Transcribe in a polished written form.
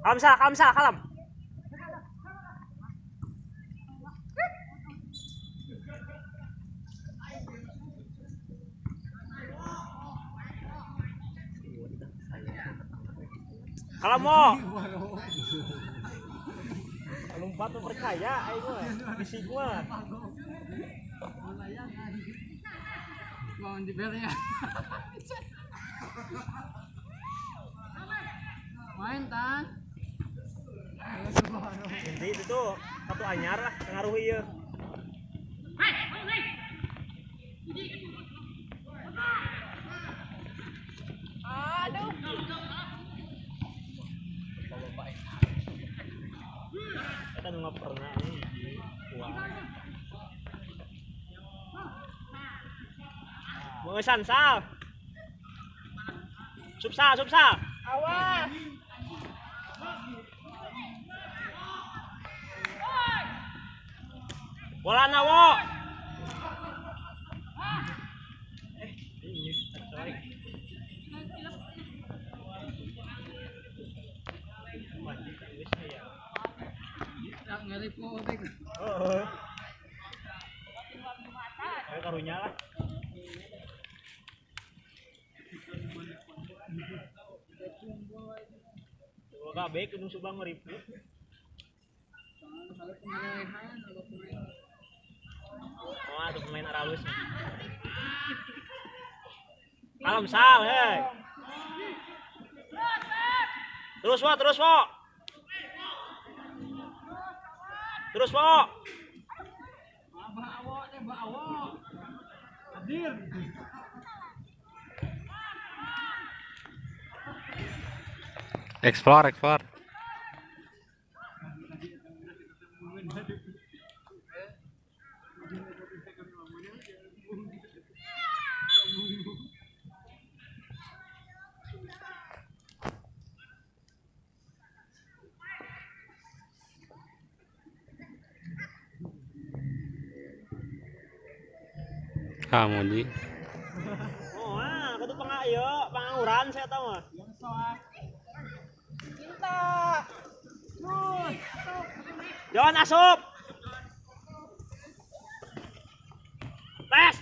Kalem sal, kalem sal, kalem. Kalem mo. Lompat tuh percaya aing mah. Bisik mah. Mau di belnya. Main tan. Inti itu tuh satu anyar lah pengaruh ieu. Aduh. Kita nu nggak pernah nih hiji. Wah. Mengesan sal. Sup sal, sup sal. Awas. Bola na wo. Eh, ini coy. Wajib geus ya. Tak ngeri po tek. Heeh. Ayo karunya lah. Semoga baik Gunung Subang ngeripu. Kalau pengelehan kalau pemain. Oh, ada pemain aralus. Kalem sal, hei. Terus wo, terus wo. Terus wo. Abah awak teh bah awak. Hadir. Explore, explore. Kamu ji. Oh, ah, kudu panga ieu, pangangguran saya tahu mah. Cinta. Jangan asup. Tes.